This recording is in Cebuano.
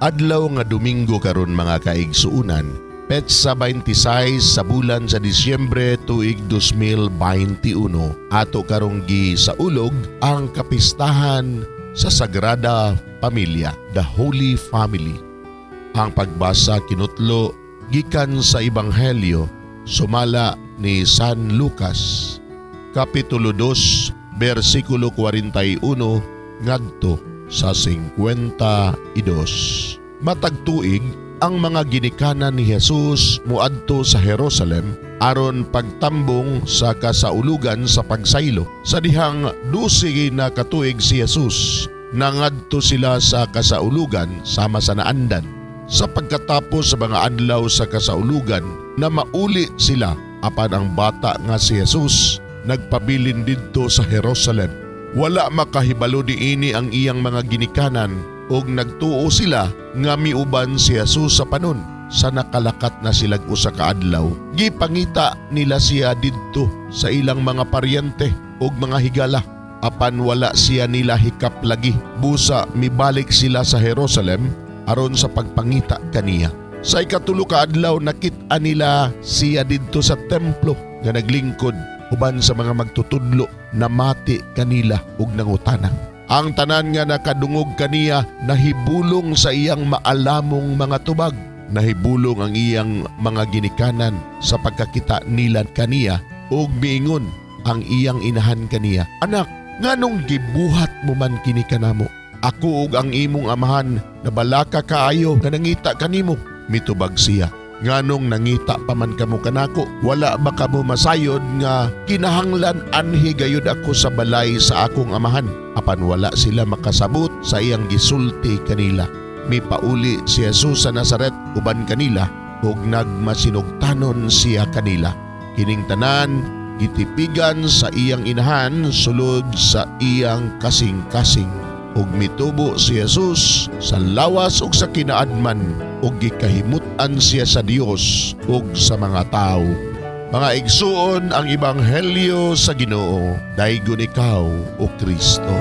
Adlaw nga Domingo karon, mga kaigsuunan, petsa 26 sa bulan sa Disyembre, tuig 2021. Ato karong gisaulog ang kapistahan sa Sagrada Pamilya, the Holy Family. Ang pagbasa kinutlo gikan sa Ebanghelyo sumala ni San Lucas, Kapitulo 2, versikulo 41 ngadto sa 52. Matag tuig ang mga ginikanan ni Jesus muadto sa Jerusalem aron pagtambong sa kasaulugan sa pagsaylo. Sa dihang 12 na katuig si Jesus, nangadto sila sa kasaulugan sama sa naandan. Sa pagkatapos sa mga adlaw sa kasaulugan, na mauli sila, apan ang bata nga si Jesus nagpabilin didto sa Jerusalem. Wala makahibalo niini ang iyang mga ginikanan ug nagtuo sila nga miuban si Jesus sa panon. Sa nakalakat na silag usa ka adlaw, gipangita nila siya didto sa ilang mga paryente ug mga higala. Apan wala siya nila hikap lagi. Busa mibalik sila sa Jerusalem aron sa pagpangita kaniya. Sa ikatulo ka adlaw, nakit-a nila siya didto sa templo nga naglingkod uban sa mga magtutudlo, namati kanila ug nangutana. Ang tanan nga nakadungog kaniya nahibulong sa iyang maalamong mga tubag. Nahibulong ang iyang mga ginikanan sa pagkakita nila kaniya ug miingon ang iyang inahan kaniya, "Anak, nganong gibuhat mo man kini kanamo? Ako ug ang imong amahan nabalaka kaayo nga nangita kanimo." Mitubag siya, "Nganong nangita pa man kamo kanako? Wala ba kamo masayod nga kinahanglan anhi gayud ako sa balay sa akong amahan?" Apan wala sila makasabot sa iyang gisulti kanila. Mipauli si Jesus sa Nazaret uban kanila ug nagmasinugtanon siya kanila. Kining tanan gitipigan sa iyang inahan sulod sa iyang kasing-kasing. Ug mitubo si Jesus sa lawas ug sa kinaadman ug gikahimut-an siya sa Dios ug sa mga tawo. Mga igsuon, ang ebanghelyo sa Ginoo. Daygon ikaw, o Kristo.